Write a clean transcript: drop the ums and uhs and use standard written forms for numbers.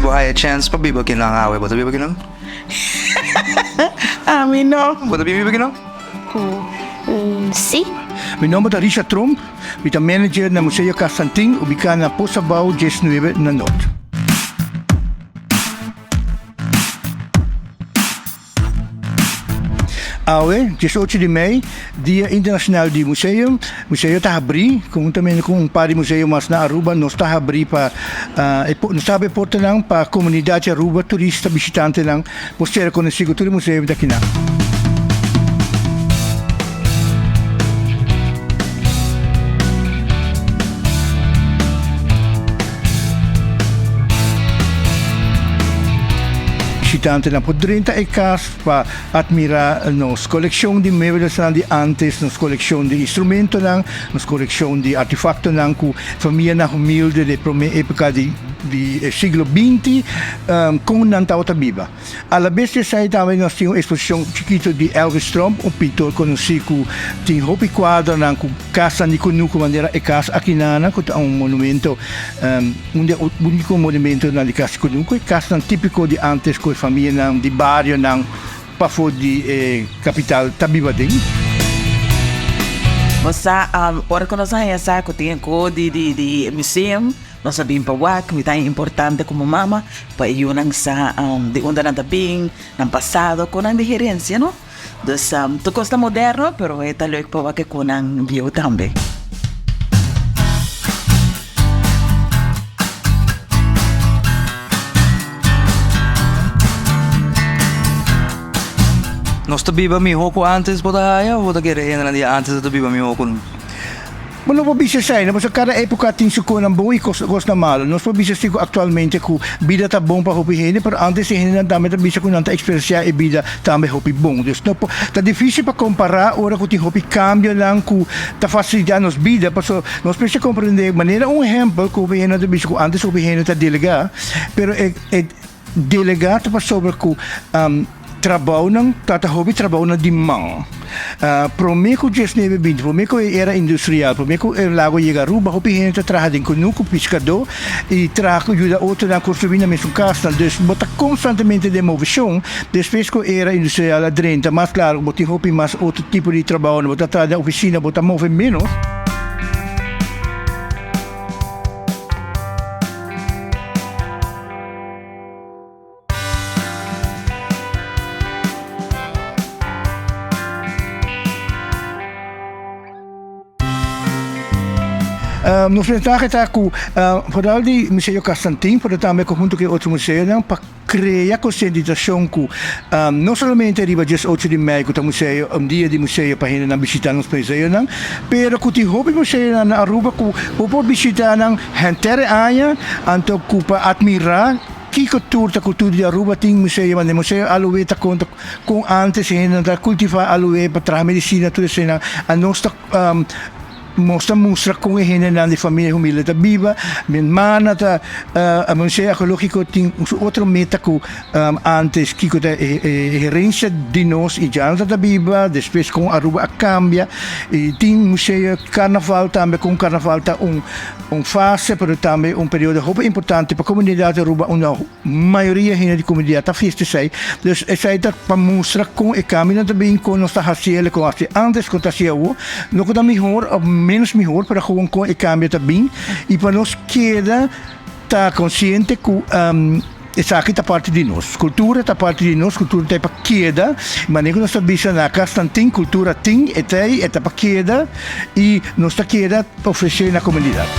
bo haya chèns pa biba kinan awe, bo ta biba kinan? Ami no. Bo ta biba kinan? Si. Mi nomber ta Richard Tromp, mi ta manager na Museo Cas Santin, ubica na Pos Abao 19 na Noord. Awe, 18 di mei, Dia Internacional di Museo, museo ta habri, conhuntamente cu un par di museo mas na Aruba, nos ta habri pa, nos ta habri e portanan pa comunidad di Aruba, turista, bishitantenan, por ser conoci cu tur e museo ta akinan. Bishitantenan por drenta e cas pa admira nos coleccion di mueblesnan di antes, nos coleccion di instrumentonan, nos coleccion di artefactonan cu famianan humilde di prome epoca di e siglo binti con nan tabata biba. Alabes di esei tambe nos tin un eksposishon chikitu di Elvis Tromp, un pintor konosí ku tin hopi kuadronan ku kasnan di kunuku manera e kas akinana ku ta un monumento, un di e úniko monumentonan di kas di kunuku, e kasnan típiko di ántes ku e famianan di barionan pafó di e kapital ta biba den. Bo sa, ora ku nos a haña sa ku tin e ko di di museum, Nos a bin pa wak, mi ta importante komo mama pa e yunan sa di unda nan ta bin, nan pasado, kon nan di herensia no. Dus tur kos ta moderno pero e ta leuk pa wak e konan bieu tambe. Nos ta biba mihó ku antes bo ta haya òf bo ta kere hendenan di antes ta biba mihó ku nos? Bo no por bisa esei, no, pasobra kada époka tin su kosnan bon i kosnan malu. Nos por bisa si ku aktualmente ku bida ta bon pa hopi hende, pero ántes e hendenan tambe ta bisa ku nan ta eksperensiá e bida tambe hopi bon. Dus no por, ta difísil pa kompará ora ku tin hopi kambionan ku ta fasilitá nos bida, pasobra nos mester komprendé, manera un ehèmpel ku hopi hende ta bisa ku ántes hopi hende ta delegá, pero e e delegá ta pasobra ku Trabounan ta ta hopi trabounan di man. Prome ku diesnuebe binti, prome ku e era industrial, prome ku e lago yega Aruba, hopi hende ta traha den kunuku, piskadó, i traha ku yuda otronan konstruí nan mesun kasnan. Dus bo ta konstantemente den moveshon. Despues ku e era industrial a drenta, mas klaro bo tin hopi mas otro tipo di trabounan. Bo ta traha den ofisina, bo ta move ménos. Nos ventaha ta ku foral di Museo Castantin pero tambe konhunto ku e otro museonan pa krea konsientisashon ku no solamente riba diesocho di mei ku ta museo un dia di museo pa hendenan bishita nos museonan pero ku tin hopi museonan na Aruba ku bo por bishita nan henter e aña anto ku pa atmirá Kiko tur ta kultura di Aruba tin museo mane museo aloe ta konta kon antes e hendenan ta kultivá aloe pa traha medisina tur eseinan a nos ta nos ta mustra kon e hendenan di famia humilde ta biba mi hermana ta museo arkeologiko tin su otro meta ku antes kiko ta e herensia di nos i dja nan ta biba despues kon Aruba a kambia i tin museo karnaval tambe kon karnaval ta un Un fase pero tambe un periodo hopi importante pa comunidad di Aruba unda mayoria hende di comunidad ta fiesta esey. Dus esey ta pa mustra con e cambionan ta bin, con nos ta haciel, con haci antes, con ta haci awo. No cu ta mihor of menos mihor pero gewoon con e cambio ta bin y pa nos keda ta consciente cu Esaki ta parti di nos. Kultura ta parti di nos, kultura ta e pa keda. Manera ku nos ta bisa na kasnan tin, kultura tin, e ta ei, e ta pa keda i nos ta keda ofresé na komunidat.